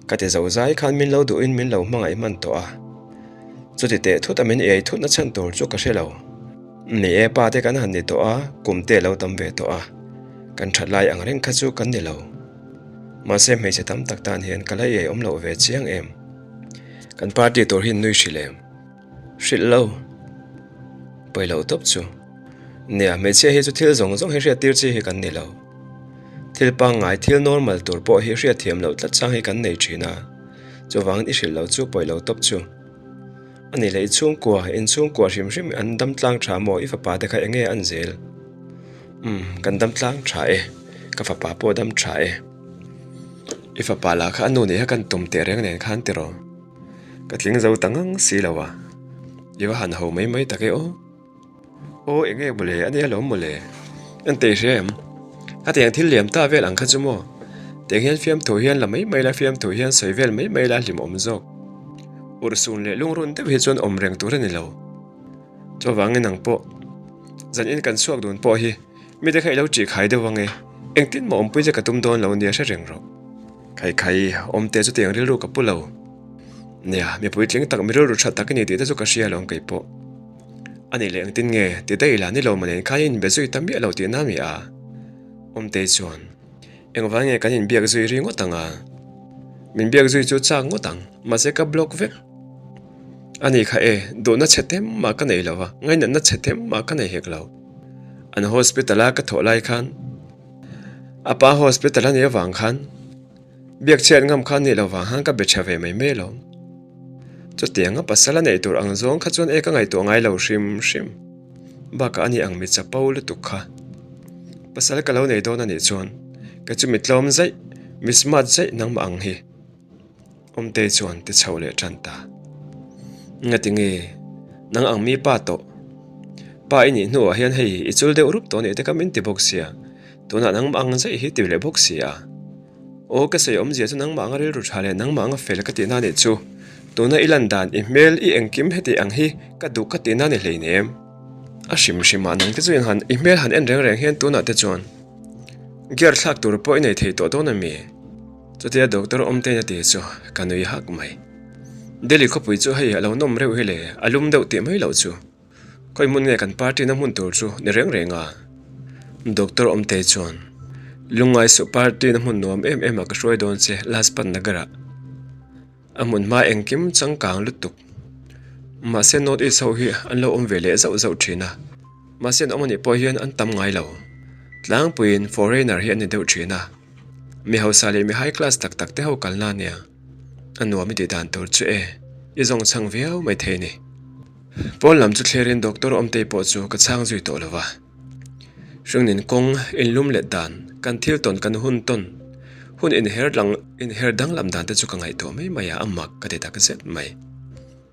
Ka ti zo zai khan min lo duhin min lo hmangaih hman tawh a. Chuti teh thut a min iai thut na chhan tur chu ka hre lo. Ni e, pa te kan han ni tawh a, kum te lo tam ve tawh a. Kan that lai ang reng kha chu kan ni lo. Mahse hmeichhe tam tak tan hian ka la iai awm loh ve chiang em. Kan party tur hi nui hrilh em? Hrilh lo. Pawi loh tawp chu. Nia, hmeichhia hi chu thil zawng zawng hi hriat tir chi hi kan ni lo. Thil pangngai, thil normal tur pawh hi hriat thiam loh tlat chang hi kan nei thin a. Chuvangin i hrilh lo chu pawi lo tawp chu. A nih leh i chhungkua, in chhungkua hrim hrim an dam tlang tha maw? I fapa te kha eng nge an zel? Umm, kan dam tlang tha e. Ka fapa pawh dam tha e. I fapa lah kha a nu nih kha kan tum teh reng nen khan tiraw? Ka tling zo ta ngang si lo a, i va han ho mai mai tak e aw. Aw eng nge mawle a nia lo mawle. En tei hria em? Hetiang thil liam ta vel ang kha chu maw? Tiang hian fiamthu hian la mai mai la, fiamthu hian sawi vel mai mai la hlimawm zawk. Urhsun leh lungrun deuh hi chuan awm reng tur a ni lo. Chuvangin nang pawh zan in kan chhuak dun pawh hi mite kha i lo ṭih khai deuh ang e, engtin maw awmpui che ka tum dawn lo nia hre reng rawh. Khai khai, awmte chu tiang rilru ka pu lo. Nia, mipui tling tak mi rilru tha tak i ni tih te chu ka hria alawm kei pawh. A nih leh engtin nge ti daih la ni lo maw nen khan i inbe zui ta miah lo tihna mi a? Awmtei chuan, Engvang nge kan inbiak zui ri ngawt ang a? Min biak zui chu chak ngawt ang, mahse ka block vek. A ni kha e, duhna chhe them mah ka nei lo a, ngainatna chhe them mah ka nei hek lo. An hospital a ka thawh lai khan a pa hospital a nih avang khan biak chhiat ngam kha a nih lo vang khan ka be tha ve mai mai alawm. Chutianga pasal a neih tur ang zawng kha chuan e ka ngaihtuah ngai lo hrim hrim. Bakah a ni ang mi chapo lutuk kha. Pasal ka lo nei dawn a nih chuan kei chu mi tlawm zaih, mi smart zaih nangmah ang hi. Awmtei chuan ti chho leh tan ta. Ngati nge nang ang mi pa tawh? Pa i nih hnuah hian hei i chul deuh rup tawh nih te ka min ti bawk sia, tunah nangmah ang zaih hi ti leh bawk sia. Aw ka sawi awmzia chu nangmah anga rilru tha leh nangmah anga fel ka tihna nih chu. Tuna i lan dan, i hmel, i engkim heti ang hi ka duh ka tihna ni hleinem. A hrim hrimah nang te chu in han i hmel han en reng reng hian tunah te chuan gear thlak tur pawh i nei thei tawh dawn a mi? Chutia doctor Awmtein a ti chu ka nui hak mai. Delhi khawpui chu hei a lo nawm reuh hi le, a lum deuh tih mai loh chu. Khawi hmun nge kan party na hmun tur chu ni reng reng a? Doctor Awmtei chuan, Lungngai suh party na hmun nuam em em ah ka hruai dawn che Lajpat Nagar ah. A hmun hma engkim changkang lutuk. Mahse North East ho hi an lo awm ve leh zauh zauh thin a. Mahse an awm anih pawh hian an tam ngai lo. Tlangpuiin foreigner hi an ni deuh thin a. Mi hausa leh mi high class tak tak te ho kalna ania. A nuam i tih dan tur chu e, i zawng chhang viau mai thei ni. Pawn lam chu thlirin Doctor Awmtei pawh chu ka chhang zui tawh lo va. Hringnin kawng inlum let dan, kan thil tawn kan hun tawn, hun inher lang inher danglam dan te chu ka ngaihtuah mai mai a, a mak ka ti tak zet mai.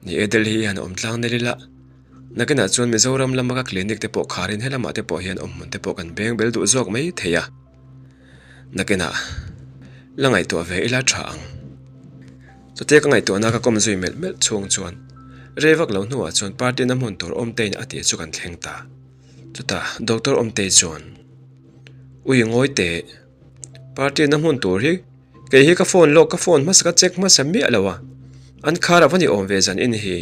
Ni e Delhi hian awm tlang nel ila, nakinah chuan Mizoram lama ka clinic te pawh kharin helamah te pawh hian awmhmun te pawh kan beng bel duh zawk mai thei a. Nakinah la ngaihtuah ve ila tha ang. Chutia ka ngaihtuahna ka kawm zui melh melh chhung chuan rei vak lo hnuah chuan party na hmun tur Awmteiin a tih chu kan thleng ta. Chutah Doctor Awmtei chuan, Ui ngawi teh, party na hmun tur hi kei hi ka phone lawk ka phone hmasa ka check hmasa miah lo a, an khar a va ni awm ve zan in hi.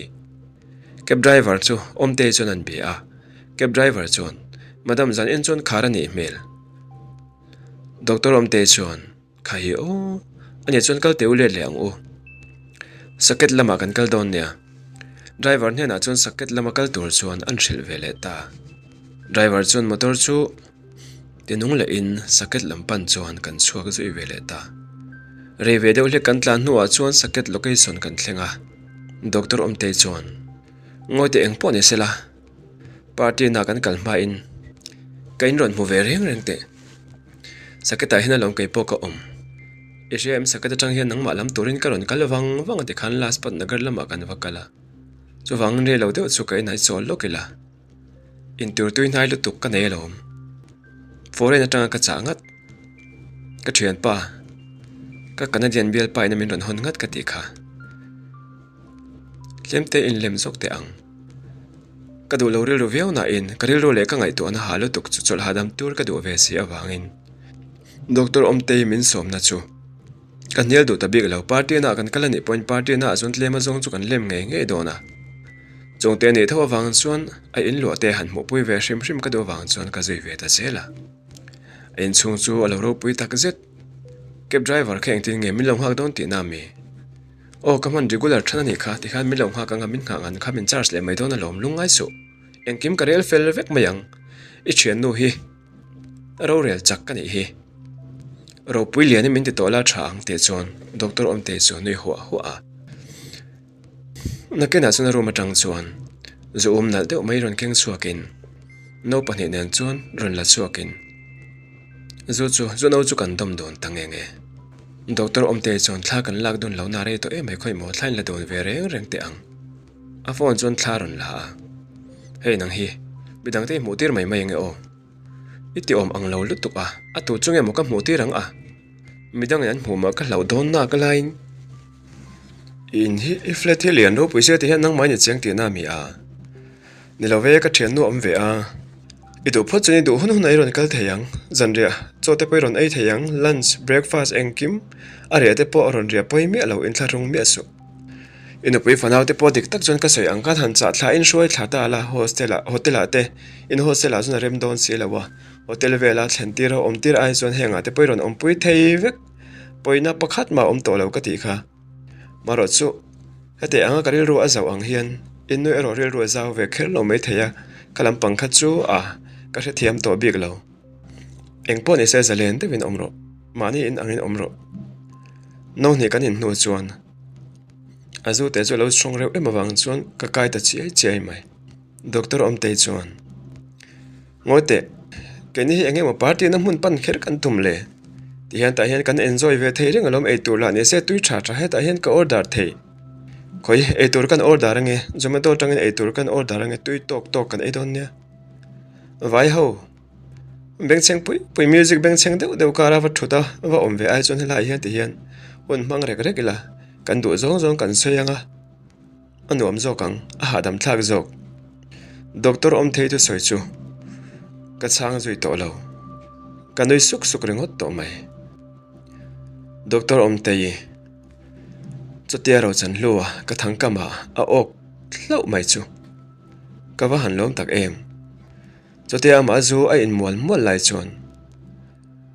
Cab driver chu Awmtei chuan an bia a, cab driver chuan, Madam zan in chuan khar a nih hmel. Doctor Awmtei chuan, Kha hi aw, a nih chuan kal teh u let leh ang u. Saket lamah kan kal dawn nia. Driver hnenah chuan Saket lama kal tur chuan an hrilh ve leh ta. Driver chuan motor chu. Tinung lehin Saket lam pan chuan kan chhuak zui ve leh ta. Rei ve deuh hlek kan tlan hnuah chuan Saket location kan thleng a, Doctor Awmtei chuan, Ngawi teh eng pawh ni sela, party na kan kal hmain ka in rawn hmu ve reng reng teh. Saketah hian alawm kei pawh ka awm. I hria em Saket atang hian nangmah lam turin ka rawn kal vang vang a tikhan Lajpat Nagar lamah kan va kal a. Chuvangin rei lo deuh chu ka inah i chawl lawk ila. Intur tui hnai lutuk ka nei alawm. Foreign atanga ka chah ngat. Ka thianpa, ka Canadian bialpa ina min rawn hawn ngat ka tih kha. Tlemte inlem zawk teh ang. Ka duh lo rilru viau nain ka rilru leh ka ngaihtuahna ha lutuk chu chawlh hahdam tur ka duh ve si avangin Doctor Awmtei min sawmna chu Ka hnial duh ta bik lo, party na kan kal a nih pawhin party na ah chuan tlem azawng chu kan lem ngei ngei dawn a. Chungte nih tho avang chuan a in luah te han hmuhpui ve hrim hrim ka duh avang chuan ka zui ve ta zel a. A inchhung chu a lo ropui tak zet. Cab driver kha engtin nge min lo nghak dawn tihna a mi? Aw ka hman regular than a nih kha, tikhan min lo nghak anga min nghah ngan kha min charge leh mai dawn alawm lungngai suh. Engkim ka rel fel vek mai ang. I thiannu hi. Rorel chak ka nih hi. Ropui lian in min ti tawh la tha ang tih chuan Doctor Awmtei chu nui huah huah a. Nakinah chuan a room atang chuan zu um nalh deuh mai rawn keng chhuakin no pahnih nen chuan rawn la chhuakin zu chu zu no chu kan dawm dawn ta nge nge. Doctor Awmtei chuan thla kan lak dun lo na rei tawh em mai khawi maw thla in la dun ve reng reng teh ang. A phone chuan thla rawn la a, Hei nang hi, midang te i hmuh tir mai mai ange aw. I ti awm ang lo lutuk a, a tu chu nge maw ka hmuh tir ang a? Midangin an hmuh mah ka hlauh dawn nak laiin i in hi i flat hi lian ropui se ti hian nangmah in i cheng tihna a mi a? Ni lo ve, ka thiannu a awm ve a. I duh phawt chuan i duh hun hunah i rawn kal thei ang, zanriah chaw te pawh i rawn ei thei ang, lunch, breakfast engkim a riah te pawh a rawn riah pawi miah lo, inthlahrung miah suh. I nupui fanau te pawh dik tak chuan ka sawi ang khan han chah thla in hruai thla ta la, hostel ah hotel ah te in hostel ah chuan a rem dawn si lo a, hotel vela thlen tir a awm tir ai chuan heng ah te pawh i rawn awmpui thei vek, pawina pakhat mah a awm tawh lo ka tih kha. Marawh chu heti anga ka rilru a zauh ang hian in nu erawh rilru a zau ve kher lo mai thei a, ka lampang kha chu a ka hrethiam tawh bik lo. Engpawh ni se zalen deuhin awm rawh, mahni in angin awm rawh. No hnih kan in hnu chuan a zu te chu a lo chhawng reuh em avang chuan ka kai ta chiai chiai mai. Doctor Awmtei chuan, Ngawi teh, keini hi eng emaw party na hmun pan kher kan tum le? Ti hian tah hian kan enjoy ve thei reng alawm eitur lah ni se tui tha tha hetah hian ka order thei. Khawi eitur kan order ange, Zomato atangin eitur kan order ange tui tawk tawk kan ei dawn nia. Vai ho. Bengchheng pui pui music bengchheng deuh deuh kara va thut a va awm ve ai chuan helaiah hian ti hian hun hmang rek rek ila kan duh zawng zawng kan sawi ang a a nuam zawk ang a hahdam thlak zawk doctor awm thei thu sawi chu ka chhang zui tawh lo ka nui suk suk ringawt tawh mai doctor awm tei chutia rochan hlua ka thangkam ah a awk hlauh mai chu ka va han lawm tak em. Chutia amah zu a in mual mual lai chuan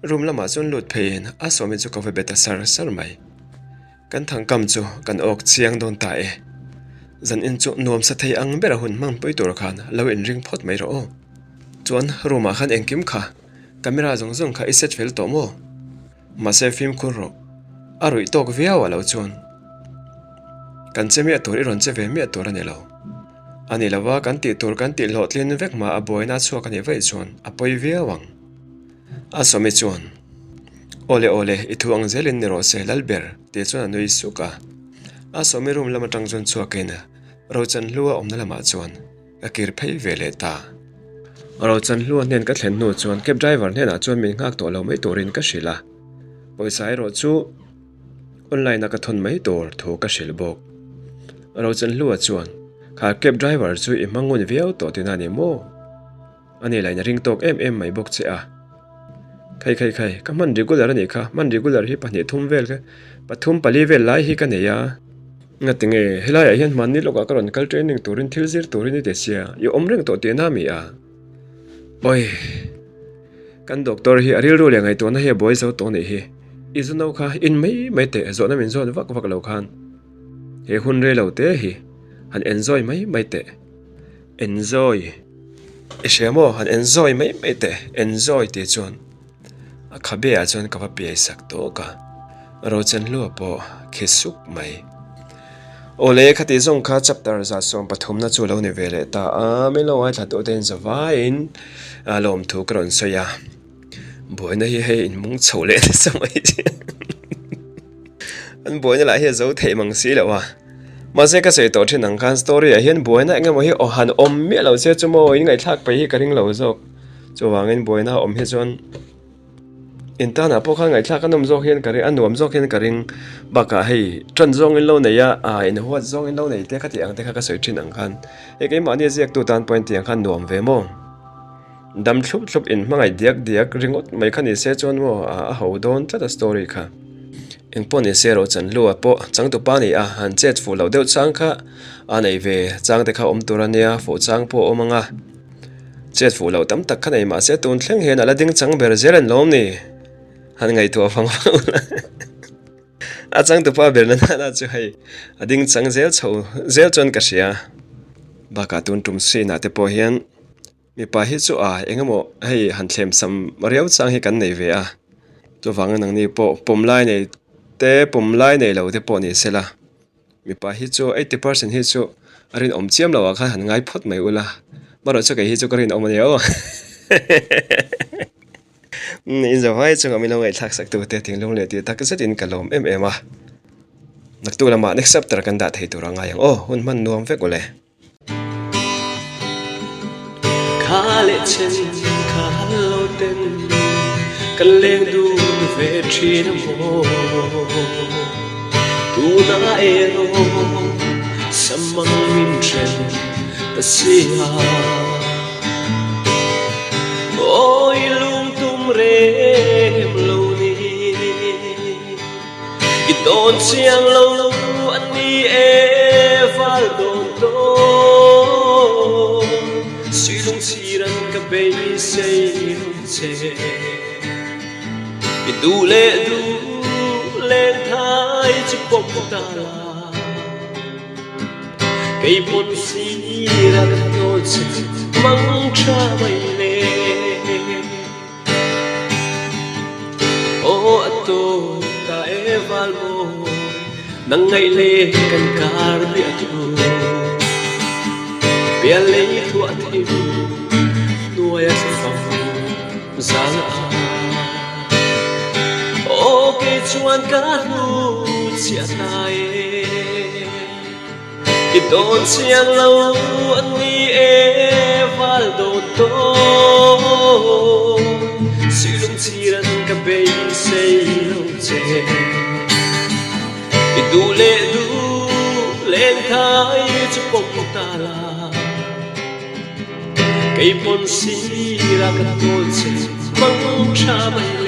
room lamah chuan lut pheiin a sawmi chu ka va be ta sar sar mai. Kan thangkam chu kan awk chiang dawn ta e. Zan in chu nuam sa thei ang bera hun hmang pui tur khan lo inring phawt mai rawh aw. Chuan room ah khan engkim kha camera zawng zawng kha i set fel tawh maw? Mahse fimkhur rawh, a ruih tawk viau a lo chuan kan che miah tur i rawn che ve miah tur a ni lo. A ni lova kan tih tur kan tih hlawhtlin vek mah a buaina chhuak a nih vaih chuan a pawi viau ang. A sawmi chuan, Awle awle, i thu ang zelin ni rawh se Lalber, tih chuan a nui suk a. A sawmi room lam atang chuan chhuakin Rochanhlua awmna lamah chuan ka kir phei ve leh ta. Rochanhlua hnen ka thlen hnu chuan cab driver hnenah chuan min nghak tawh lo mai turin ka hrilh a, pawisa erawh chu, Online a ka thawn mai tur thu ka hrilh bawk. Rochanhlua chuan, Kha cab driver chu i hmang ngun viau tawh tihna a ni maw? A ni lain a ring tawk em em mai bawk che a. Khai khai khai, ka hman regular a nih kha, hman regular hi pahnih thum vel kha, pathum pali vel lai hi ka nei a. Ngati nge, helaiah hian hmanni lawkah ka rawn kal training turin thil zir turin i ti sia, i awm reng tawh tihna a mi a? Awi. Kan doctor hi a rilru leh ngaihtuahna hi a buai zo tawh nih hi. I zu no kha in mai mai teh zawhna min zawt vak vak lo khan he hun rei lo te hi han enjoy mai mai teh. Enjoy. I hria maw? Han enjoy mai mai teh, enjoy tih chuan a khabe ah chuan ka va piai sak tawk a, Rochenhlua pawh khi sup mai. Awle, khati zawng kha chapter 133 na chu lo ni ve leh ta a, min lo ngaithla tawh te in zavaiin lawmthu ka rawn sawi a, buaina hi hei inmung chho leh nasa mai che. An buaina lah hi a zo theih mang si lo a. Mahse ka sawi tawh thin ang khan story ah hian buaina eng emaw hi aw han awm miah lo che chu maw in ngaihthlak paih hi ka ring lo zawk. Chuvangin buaina a awm hi chuan in tanah pawh khan ngaihthlak a nawm zawk hian ka ring a nuam zawk hian ka ring. Bakah hei tan zawng in lo nei a, ah in huat zawng in lo nei te kha tih ang te kha ka sawi thin ang khan hei keimahni a ziaktu tan pawhin tiang khan nuam ve maw. Dam thlup thlup in hmangaih diak diak ringawt mai kha ni se chuan maw a ho dawn tlat a story kha. Engpawh ni se Rochanhlua pawh changtupa ni a, han chet fuh loh deuh chang kha a nei ve chang te kha awm tur a nia, fuh chang pawh a awm ang a. Chet fuh loh tam tak kha nei mahse tun thleng hian a la ding chang ber zel an lawm ni. Han ngaihtuah vang vang ula. A changtupa ber na nana chu hei a ding chang zel chho zel chuan ka hria. Bakah tun tum scene ah te pawh hian. Mipa hi chu a eng emaw hei han thlem sam riau chang hi kan nei ve a, chuvangin nangni pawh pawm lai nei te pawm lai nei lo te pawh ni sela, mipa hi chu 80% hi chu a rinawm chiam lo ah khan han ngai phawt mai ula, marawh chu kei hi chu ka rinawm a nia aw in zavai chungah min lo ngaihthlak sak tu te thinglung leh tih tak zetin ka lawm em em a, naktuk lamah next chapter kan dah thei tur a ngai ang aw, hun hman nuam vek ule. Kha leh chen kha hal lo ten kan leng dun ve thin a maw Tuna erawh samang min then ta si a Awi lungtum rem lo ni. I dawn chiang lo a ni e val dawn tawh Suilung chhir an ka beisei lo che I duh leh duh leng thai chu pawm ta la Kei pawn sir a ka dawn che mang tha mai le. Aw a tawp ta e val mawi nang ngaih le kan kar biah thu Pial lei thuah thim hnuai a thlafam zal a Aw kei chuan ka hlu chiah ta e. I dawn chiang lo a ni e val dawn tawh Suilung chhir an ka beisei lo che I duh leh duh leng thai chu pawm ta la Kei pawn sir a ka tawn che mang tha mai le.